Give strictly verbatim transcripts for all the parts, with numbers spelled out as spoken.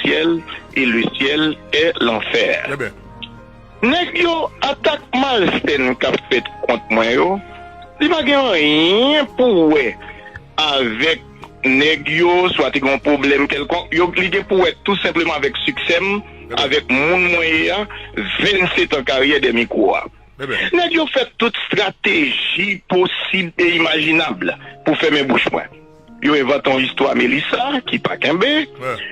ciel et le ciel est l'enfer. Nèg yo, atak malsèn k ap fèt kont mwen yo, li pa gen anyen pou wè avèk nèg yo, swa te gen yon pwoblèm kèlkonk, yo, li gen pou wè tou senpleman avèk siksè m, avèk moun mwen ye a, vennsetan karyè dè mikwo a. Nèg yo fè tout estrateji posib e imajinab pou fèmen bouch mwen. Yo envante yon istwa Melissa ki pa kenbe.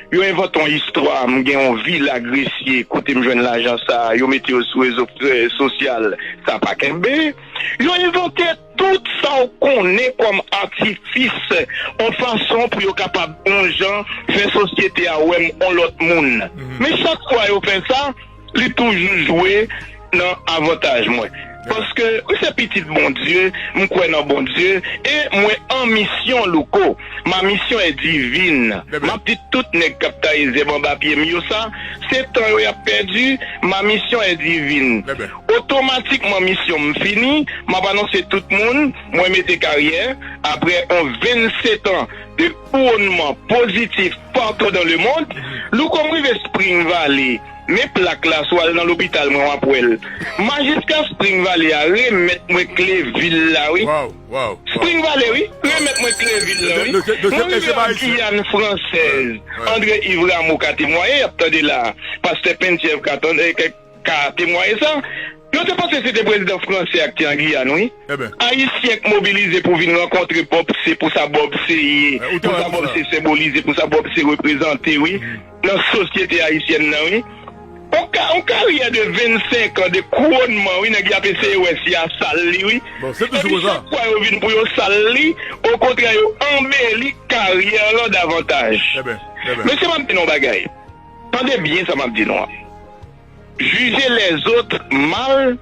Yo envante yon istwa m gen yon vila Gresye kote m jwenn lajan sa a, yo mete yo sou rezo, eh, sosyal, sa pa kenbe. Yo envante tout sa w konnen kòm atifis, yon fason pou yo kapab yon jan fè sosyete a wè m yon lòt moun. Men chak fwa yo fè sa, li toujou jwe nan avantaj mwen. Paske mwen se pitit Bondye, m kwè nan Bondye, e mwen an misyon, Louko. Ma mission est divine. M ap di tout nèg k ap taye zèb anba pye m yo sa, se tan yo y ap pèdi, ma mission est divine. Otomatikman misyon m fini, m ap anonse tout moun, mwen mete karyè, apre yon vennsetan de kouwonnman pozitif partout dans le monde, Louko, m rive Spring Valley, men plak la, si w al nan lopital mwen, w ap wè l. Majiska Spring Valley a remèt mwen kle vil la, wi. Spring Valley, wi, remèt mwen kle vil la, wi. Mwen rive an Giyàn fransèz, André Yves Rameau ka temwaye, y ap tande la, pastè Penthièvre ka tande, ka temwaye sa. Yo te panse se te prezidan fransè a k te an Giyàn, wi. Ayisyen k mobilize pou vin rankontre Bob C, pou sa Bob C ye, pou sa Bob C senbolize, pou sa Bob C reprezante, wi, nan sosyete ayisyèn nan, wi. On ka-, on karyè de vennsenk an de kouwonnman, wi, nèg y ap eseye wè si y a sal li, wi. Epi chak fwa yo vin pou yo sal li, okontrè, yo anbeli karyè lan davantaj. Mesye, m ap di nou yon bagay. Tande byen sa m ap di nou an. Juger les autres mal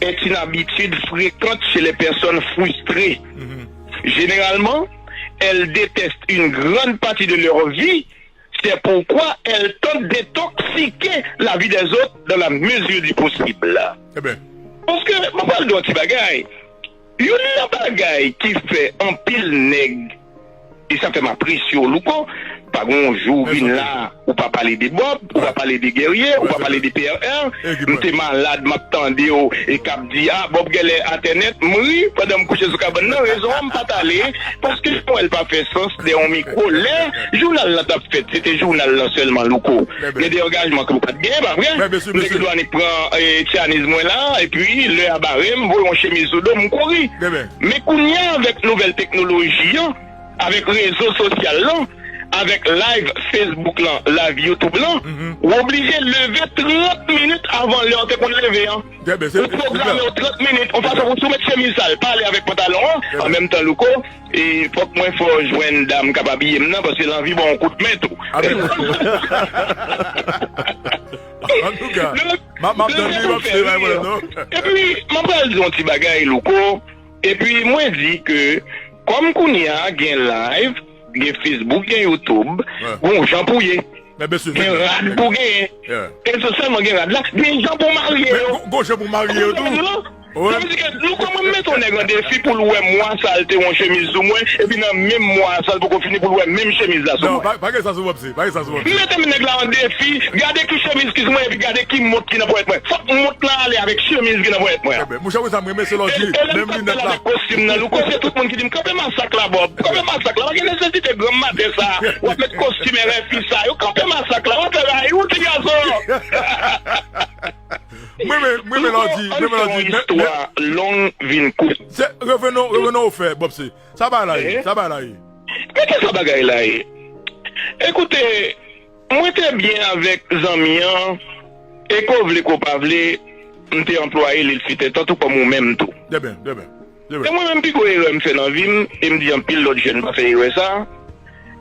est une habitude fréquente chez les personnes frustrées. Généralement, elles détestent une grande partie de leur vie. C'est pourquoi elles tentent d'intoxiquer la vie des autres dans la mesure du possible. Paske, mwen pral di yon ti bagay. Youn nan bagay ki fè anpil nèg, e sa fè m apresye w, Louko, pa gen yon jou w vin la, ou pa pale de Bob, ou pa pale de Guerrier, ou pa pale de P R R. M te malad, m ap tande w, e k ap di, a, Bob genlè atè nèt, m ri pandan m kouche sou kabann nan, rezon an, m pa t ale, paske m wè l pa fè sans dèyè yon mikwo. Lè jounal lan t ap fèt, se te jounal lan sèlman, Louko. Gen de angajman ke m pa t genyen, pa vre? M te gen dwa annik pran, eh, tchaniz mwen la, epi lè a bare m, voye yon chemiz sou do m, m kouri. Men kounye a, avèk nouvèl teknoloji an, avèk rezo sosyal lan, avèk live Facebook lan, live YouTube lan, ou oblije leve trant minit avan lè w te konn leve an. Ou pwograme w trant minit, yon fason pou w soumèt chemiz sa, l pale avèk pantalon an, an menm tan, Louko, e fòk mwen fè w jwenn dam k ap abiye m nan, paske l anvi ba w yon kout men tou. Antouka, m ap, m ap tann li, m ap swiv avè w, non? Epi, m ap pral di yon ti bagay, Louko. Epi, mwen di ke, kòm kounye a gen live, gen Facebook, gen YouTube, gon jan pou ye. Gen rad pou genyen. E se sèlman gen rad la, gen jan pou marye yo. Gon jan pou marye yo tou. Sa vle di ke nou kòman m mete yon nèg an defi pou l wè mwa sa l te yon chemiz sou mwen, epi nan menm mwa sa l poko fini pou l wè menm chemiz la sou mwen. Pa gen sa sou Bob C, pa gen sa sou Bob C. M mete nèg la an defi, gade ki chemiz ki sou mwen, epi gade ki mont ki nan ponyèt mwen. Fòk mont lan ale avèk chemiz ki nan ponyèt mwen an. Monchè, wi, sa m renmen se lè w di, menm linèt la. Avèk kostim nan, Louko, se tout moun ki di m, "Kanpe masak la, Bob. Kanpe masak la. Pa gen nesesite granm maten sa. W ap met kostim R F I sa yo. Kanpe masak la. W ap fè bagay, ou ti gason." Mwen, mwen, mwen, lè w di, mwen, lè w di, men, men, istwa long vin kout. Se, revenons, revenons au fait, Bob C. Sa bagay la ye, sa bagay la ye. Men ki sa bagay la ye? Ekoute, mwen te byen avèk zanmi an, e ke w vle ke w pa vle, m te anplwaye li, l fitèt an tou kòm ou menm tou. Trè byen, trè byen, trè byen. E mwen menm, pi gwo erè m fè nan vi m, e m di anpil lòt jèn pa fè erè sa,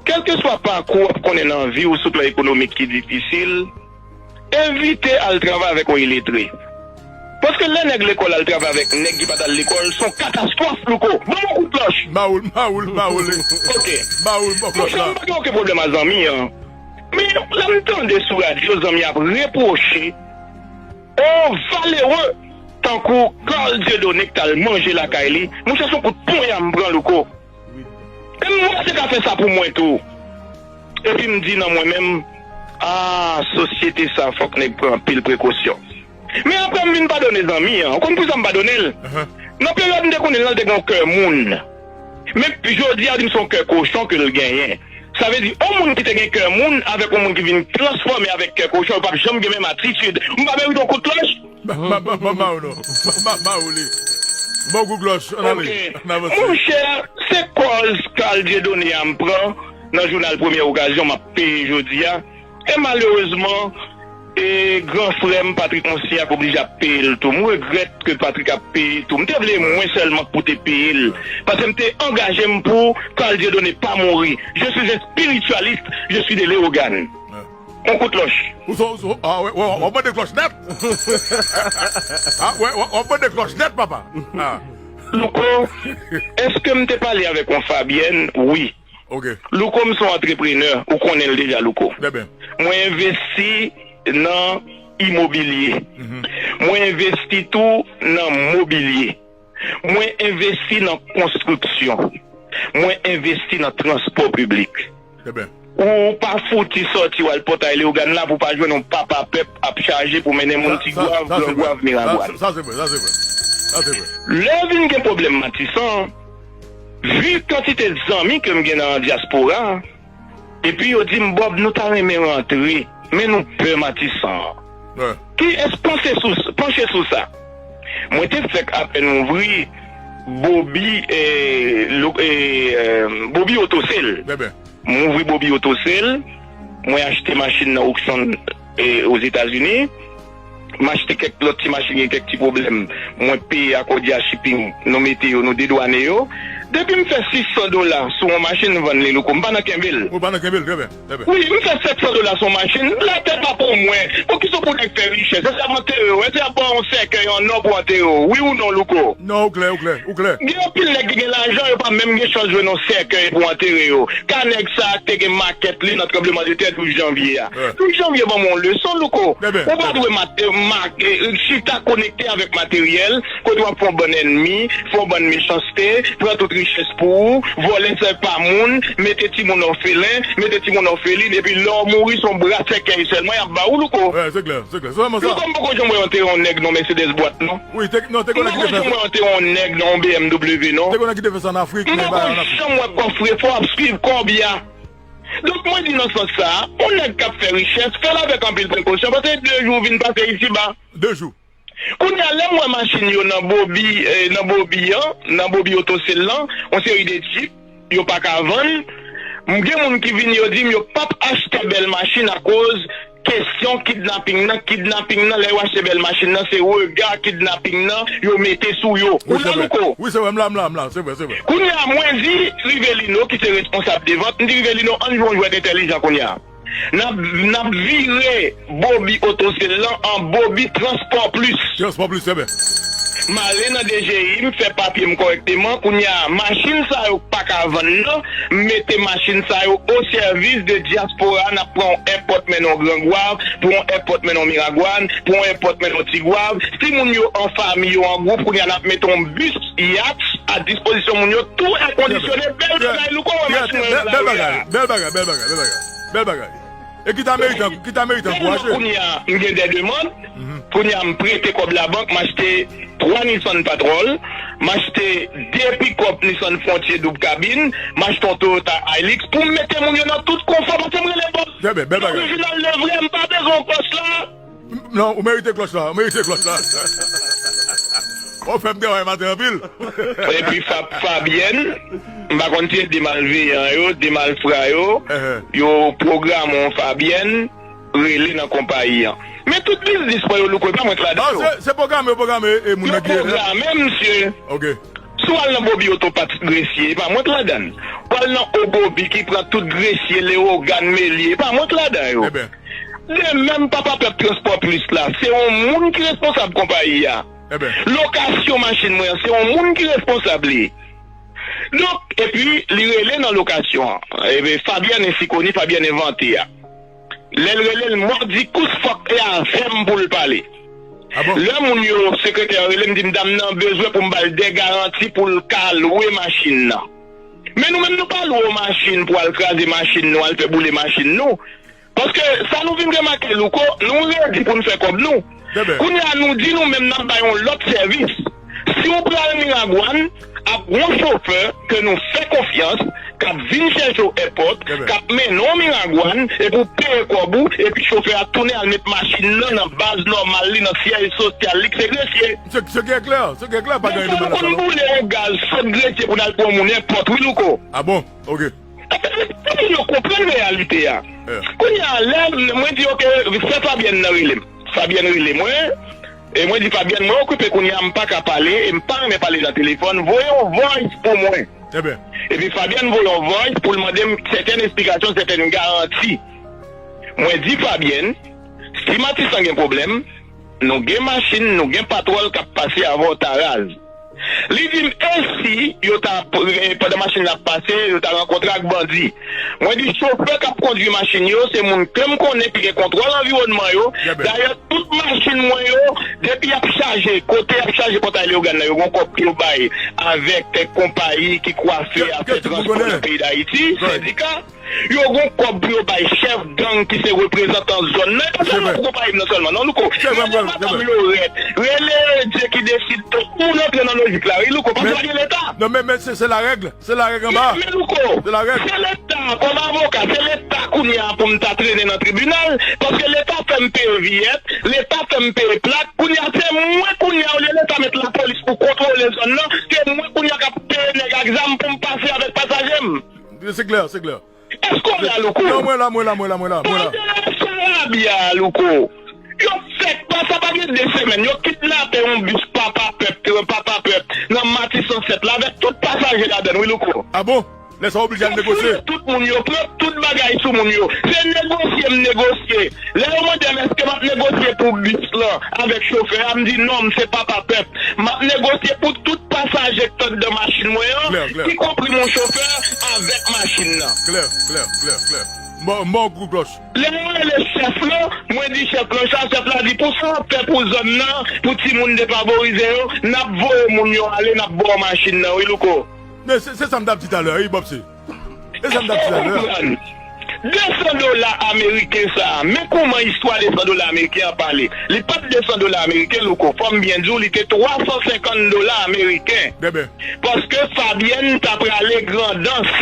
kèlkeswa pakou w ap konnen nan vi w sou plan ekonomik ki difisil, evite al travay avèk yon iletre. Paske lè nèg lekòl al travay avèk nèg ki pa t al lekòl, se yon katastwòf, Louko. Ban m yon kout klòch. Mawoul, mawoul, mawoul. Ok. Mawoul, bon klòch la. Monchè, m pa gen okenn pwoblèm a zanmi an. Men lè m tande sou radyo, zanmi ap repwoche yon valere tankou Carl Dieudonné k t al manje lakay li, monchè, se yon kout ponya m pran, Louko. E m wè se ka fè sa pou mwen tou. Epi m di nan mwen menm, Ah, sosyete sa fòk nèg pran anpil prekosyon. Men apre m vin padone zanmi an. Ou konn poukisa m padone l? Nan peryòd m te konnen l lan, l te gen yon kè moun. Men jodi a, di m se yon kè kochon ke l genyen. Sa vle di, yon moun ki te gen kè moun avèk yon moun ki vin transfòme avèk kè kochon, yo p ap janm gen menm atitid. M pa merite yon kout klòch? Ba, ba, ba, ba, ba ou non. Ba, ba, ba ou li. Bon, kout klòch, ann ale. Ok. Ann avanse. Monchè, se kòz Carl Dieudonné a m pran nan jounal Premyè Okazyon m ap peye jodi a. E malerezman, e gran frè m Patrick Monsignat oblije ap peye l tou. M regrèt ke Patrick ap peye tou. M te vle mwen sèlman k pou te peye l. Paske m te angaje m pou Carl Dieudonné pa mouri. Je suis un spiritualiste, je suis de Leyogàn. On kout klòch. Ou son, ou son, ah, wè, wè, w ap mande klòch nèt. Ah, wè, w ap mande klòch nèt, papa. Ah. Louko, èske m te pale avèk yon Fabyèn? Wi. Ok. Louko, m se yon antreprenè, ou konnen l deja, Louko. Trè byen. Mwen envesti nan imobilye. Mhm. Mwen envesti tou nan mobilye. Mwen envesti nan konstriksyon. Mwen envesti nan transpò piblik. Trè byen. Ou pa fouti sòti w al Pòtay Leyogàn la pou w pa jwenn yon papa pèp ap chaje pou mennen moun Tigwav, Grangwav, Miragwàn. Sa, sa se vre, sa se vre. Sa se vre. Lè vin gen pwoblèm Matisan, vi kantite zanmi ke m gen nan dyaspora, epi yo di m, Bob, nou ta renmen rantre, men nou pè Matisan an. Ki èske panse sou, panche sou sa? Mwen te fèk apèn ouvri Bobi, eh, lo-, eh, eh, Bobi Otosel. Trè byen. Mwen ouvri Bobi Otosel, mwen achte machin nan Auchan, eh, Ozetazini. M achte kèk lòt ti machin, gen kèk ti pwoblèm. Mwen peye Akòdya Shipping, nou mete yo, nou dedwane yo. Depi m fè sis san dola sou yon machin, m vann li, Louko. M pa nan kenbe l. Ou pa nan kenbe l, trè byen, trè byen. Wi, m fè sèt san dola sou yon machin. Latè pa pou mwen. Poukisa pou nèg fè richès? Èske y ap antere w? Èske y ap ba w yon sèkèy an nò pou antere w? Wi ou non, Louko? Non, ou klè, ou klè, ou klè. Gen anpil nèg ki gen lajan, yo pa menm gen chans jwenn yon sèkèy pou antere yo. Ka nèg sa a te gen makèt li nan tranblemanntè douz janvye a. Douz janvye ban m yon leson, Louko. Ou pa dwe mat-, eh, mak-, eh, chita konekte avèk materyèl, kote w ap fè yon bann ènmi, fè yon bann mechanste, pran tout richès pou ou, vòlè sèk pa moun, mete timoun òfelen, mete timoun òfelin, epi lè w mouri, se yon bra sèkèy sèlman y ap ba ou, Louko. Wi, se klè, se klè. Se sèlman sa. Louko, m poko janm wè yo antere yon nèg nan Mercedes bwat, non. Wi, te, non, te gen nèg ki te fè sa. M poko janm wè yo antere yon nèg nan yon B M W, non. Te gen nèg ki te fè sa an Afrik, men bagay an Afrik. M poko janm wè kòfrefò ap swiv kòb ya. Donk, mwen di nan sans sa, yon nèg k ap fè richès, fè l avèk anpil prekosyon, paske de jou vin pase isiba. De jou. Kounye a, lè m wè machin yo nan Bobi, eh, nan Bobi an, nan Bobi Otosel lan, yon seri de Jeep, yo pa ka vann. M gen moun ki vin, yo di m yo p ap achte bèl machin akoz kesyon kidnaping nan. Kidnaping nan, lè yo achte bèl machin nan, se rega kidnaping nan yo mete sou yo. Ou la, Louko? Wi, se vre, m la, m la, m la, se vre, se vre. Kounye a, mwen di Rivelino, ki se responsab de vant, m di Rivelino, ann jwe yon jwèt entèlijan kounye a. N ap, n ap vire Bobi Otosel lan an Bobi Transpò Plis. Transpò Plis, trè byen. M ale nan D G I, m fè papye m kòrèkteman. Kounye a, machin sa yo k pa ka vann nan, m mete machin sa yo o sèvis de dyaspora. N ap pran yon èpòt mennen yon Grangwav, pran yon èpòt mennen yon Miragwàn, pran yon èpòt mennen yon Tigwav. Si moun yo an fanmi, yo an gwoup, kounye a, n ap mete yon bis, yatch, a dispozisyon moun yo, tou èkondisyone, bèl bagay, Louko, wè machin mwen la. Bèl bagay, bèl bagay, bèl bagay, bèl bagay. Bèl bagay. E ki ta merite, ki ta merite ankouraje. Kounye a, m gen de demann. Kounye a, m prete kòb labank, m achte twa Nissan Patrol, m achte de pikòp Nissan Frontier doub kabin, m achte yon Toyota Hilux pou m mete moun yo nan tout konfò, paske m rele Bob. Trè byen, bèl bagay. Orijinal le vrè, m pa bezwen yon klòch la. Non, ou merite klòch la, ou merite klòch la. Ou fè m travay maten anpil. Epi Fa-, Fabyèn, m pa konn si se de malveyan yo, de malfra yo, yo pwograme yon Fabyèn, rele nan konpayi an. Men tout biznis mwen yo, Louko, e pa mwen k ladan yo. Se, se pwograme, yo pwograme, e moun nan ki rele. Yo pwograme, misye. Ok. Si w al nan Bobi Oto Pati Gresye, e pa mwen k ladan l. W al nan O Bobi ki pran tout Gresye, Leyogàn, Melye, e pa mwen k ladan yo. Trè byen. De menm papa pèp Transpò Plis la, se yon moun ki responsab konpayi a. Lokasyon machin mwen an, se yon moun ki responsab li. Donk, epi, li rele nan lokasyon an. Ebyen, Fabyèn ensikoni, Fabyèn envante a. Lè l rele l, mòdikous fòk te avè m pou l pale. Lè moun yo, sekretè an rele m, di m, dam nan bezwen pou m ba l de garanti pou l ka lwe machin nan. Men nou menm, nou pa lwe yon machin pou al kraze machin nou, al fè boule machin nou. Paske sa nou vin remake, Louko, nou redi pou n fè kòb nou. Kounye a, nou di nou menm n ap bay yon lòt sèvis. Si w pral Miragwàn, ap gen yon chofè ke nou fè konfyans, k ap vin chèche w èpòt, k ap mennen w Miragwàn, epi w peye kòb ou, epi chofè a tounen al met machin nan nan baz nòmal li, nan syèj sosyal li, k se Gresye. Se, se gen klè, se gen klè, pa gen de mal la, non. Konn boule yon gaz sot Gresye pou n al pran moun èpòt, wi, Louko. Ah bon? Ok. Pou moun yo konprann reyalite a. Kounye a, lè m, mwen di, ok, fè Fabyèn nan rele m. Fabyèn rele mwen. E mwen di, Fabyèn, mwen okipe kounye a, m pa ka pale, e m pa renmen pale nan telefòn. Voye yon voice pou mwen. Epi Fabyèn voye yon voice pou l mande m sètèn esplikasyon, sètèn garanti. Mwen di Fabyèn, si Matisan gen pwoblèm, nou gen machin, nou gen patwòl k ap pase avè w Taraz. Li di m, e si yo ta, eh, pandan machin nan ap pase, yo ta rankontre ak bandi? Mwen di, chofè k ap kondwi machin yo, se moun ke m konnen ki gen kontwòl anviwònman yo. Dayè, tout machin mwen yo, depi y ap chaje, kote y ap chaje pòtay Leyogàn nan, yo gen yon kòb pou yo bay avèk, eh, konpayi ki kwafe afè transpò nan peyi Dayiti, sendika. Yo gen yon kòb pou yo bay chèf gang ki se reprezantan zòn nan. E pa sèlman pou konpayi m nan sèlman, non, Louko. Rele madanm Lorèt, rele Dye ki desid, tout moun antre nan lojik la, wi, Louko, paske pa gen Leta. Non, men, men se, se larèg, se larèg anba. Men, men, Louko, se Leta, kòm avoka, se Leta kounye a pou m ta trennen nan tribinal, paske Leta fè m peye viyèt, Leta fè m peye plak, kounye a se mwen kounye a, olye Leta met lapolis pou kontwole zòn nan, se mwen kounye a k ap peye nèg ak zam pou m pase avèk pasaje m. Se klè, se klè. Èske w la, Louko? Non, mwen la, mwen la, mwen la, mwen la, mwen la. Pandan Sarabia, Louko, yo fèk pa, sa pa gen de semèn, yo kidnape yon bis Papa Pèp, tren Papa Pèp, nan Matisan sèt la, avèk tout pasaje ladann, wi, Louko. Ah bon? Lè sa oblije al negosye. Yo fouye tout moun yo, pran tout bagay sou moun yo. Se negosye m negosye. Lè yo mande m èske m ap negosye pou bis lan avèk chofè a, m di non, m se Papa Pèp. M ap negosye pou tout pasaje k t anndan machin mwen an, ikonpri mon chofè, avèk machin nan. Klè, klè, klè, klè. M ba w, m ba w gwo klòch. Lè yo rele chèf lan, mwen di chèf lan sa, chèf la di pou sa w ap fè pou zòn nan, pou timoun defavorize yo, n ap voye moun yo ale, n ap ba w machin nan, wi, Louko. Men se, se sa m t ap di talè, wi, Bòpse. E sa m t ap di talè. Èske w konprann? De san dola ameriken sa a, men kòman istwa de san dola ameriken an pale. Li pa t de san dola ameriken, Louko. Fò m byen di w, li te twa san senkant dola ameriken. Paske Fabyèn t ap prale Grandans.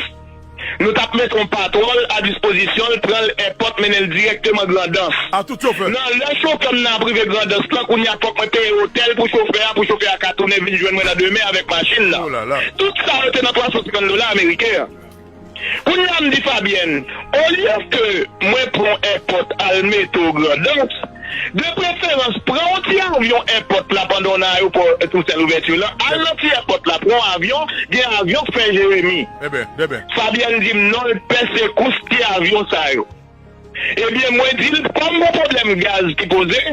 Nou t ap mete yon patwòl a dispozisyon l, pran l èpòt, mennen l dirèkteman Grandans. Nan lè chofè m nan ap rive Grandans lan, kounye a fòk mwen peye otèl pou chofè a, pou chofè a ka tounen vin jwenn mwen nan demen avèk machin nan. Tout sa yo te nan twa san senkant dola ameriken an. Kounye a m di Fabyèn, olye ke mwen pran w èpòt al mete w Grandans, de preferans, pran yon ti avyon èpòt la pandan w nan ayewopò Toussaint Louverture lan, al nan ti èpòt la, pran yon avyon, gen avyon k fè Jeremi. Fabyèn di m non, l pè sekous ti avyon sa yo. Ebyen, mwen di l, kòm gon pwoblèm gaz ki poze,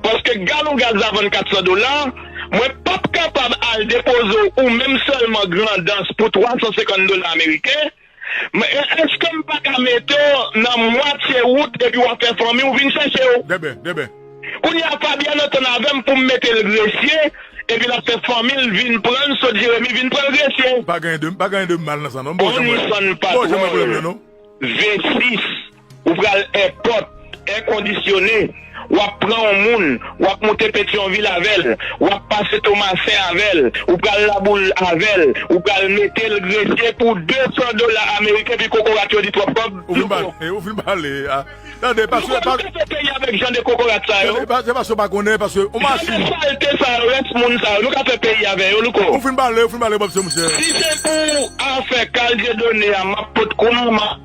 paske galon gaz la vann kat san dola, mwen p ap kapab al depoze w ou menm sèlman Grandans pou twa san senkant dola ameriken. Men, èske m pa ka mete w nan mwatye wout epi w ap fè fanmi w vin chèche w? Kounye a, Fabyèn antann avè m pou m mete l Gresye, epi l ap fè fanmi l vin pran l, sot Jeremi vin pran l Gresye. Pa gen de, pa gen de mal nan sa, non. Bon, jan mwen, bon, jan mwen pran l, non. V sis, ou pral èpòt, èkondisyone, w ap pran yon moun, w ap moute Petyonvil avè l, w ap pase Tomasen avè l, ou pral Laboul avè l, ou pral mete l Gresye pou de san dola ameriken, epi kokorat yo di twòp kòb. Ou fin pale, ou fin pale, a. Tande, paske, nou ka fè peyi avèk jan de kokorat sa yo. Tande, pa, se paske w pa konnen, paske yon machin. Jan de salte sa yo, rès moun sa yo, nou ka fè peyi avè yo, Louko. Ou fin pale, ou fin pale, Bòpse, monchè. Si se pou afè Carl Dieudonné a, m ap pot kou m, m ap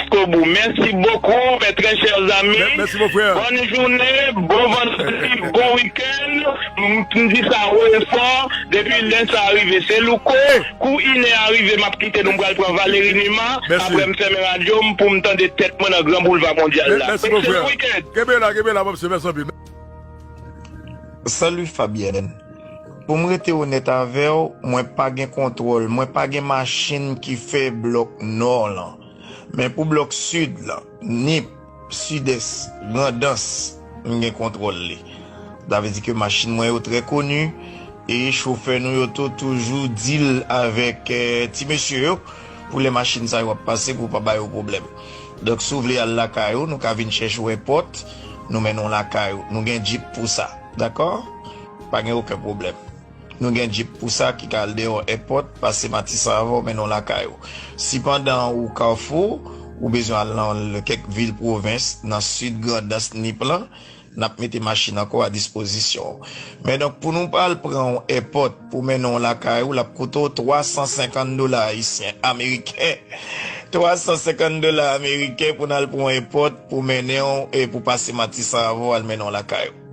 Kobo. Merci beaucoup, mes très chers amis. Merci, mon frère. Bonne journée, bon vendredi, bon week-end. M, m di sa wo e fò, depi lè sa a rive, se Louko. Kou inè a rive, m ap kite nou, m pral pran Valérie Numa. Apre, m fèmen radyo m pou m tande tèt mwen nan gran boulva mondyal la. Excellent week-end. Kenbe la, kenbe la, Bòpse, mèsi anpil. Salut Fabienne. Pou m rete onèt avè w, mwen pa gen kontwòl, mwen pa gen machin ki fè blòk nò lan. Men pou blòk sid lan, Nip, Sidès, Grandans, m gen kontwòl li. Sa vle di ke machin mwen yo trè koni e chofè nou yo tou toujou deal avèk, eh, ti mesye yo pou lè machin sa yo ap pase pou pa ba yo pwoblèm. Donk, si w vle al lakay ou, nou ka vin chèche w èpòt, nou mennen w lakay ou. Nou gen djip pou sa, dakò? Pa gen okenn pwoblèm. Nou gen djip pou sa ki ka al deyò èpòt, pase Matisan avè w, mennen w lakay ou. Si pandan ou Kafou, ou bezwen al nan kèk vil pwovens, nan sid Grandans, Nip lan, n ap mete machin ankò a dispozisyon w. Men donk, pou nou al pran w èpòt pou mennen w lakay ou, l ap koute w twa san senkant dola ayisyen, ameriken. Twa san senkant dola ameriken pou n al pran w èpòt pou mennen w e pou pase Matisan avè w al mennen w lakay ou.